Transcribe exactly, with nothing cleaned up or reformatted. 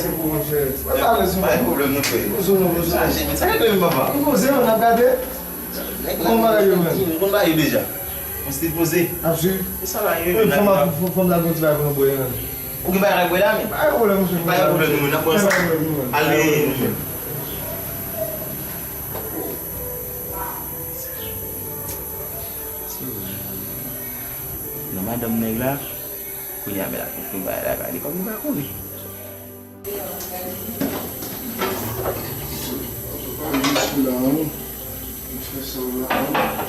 se pou mwen, cheri. Mwen pa alèz, non. Pa gen pwoblèm, non, frè. Poze w, non, poze w. Sa, cheri, sa rete menm, papa. Poze w, n ap gade. Nèg la, m konn bagay yo deja. M konn bagay yo deja. Yon stil poze. Ap swiv. E sa va, yo, fanm la, fanm la, gon ti bagay pou nou bwè, non. Ou gen bagay pou bwè la, men? Pa gen pwoblèm, monchè. Pa gen pwoblèm, nou, n ap pran sa. Pa gen pwoblèm, nou, men. Ale, nou, men. Nan madanm nèg la, kounye a, men la, pou bagay la, li pa, li pa kouri. Fè sa la.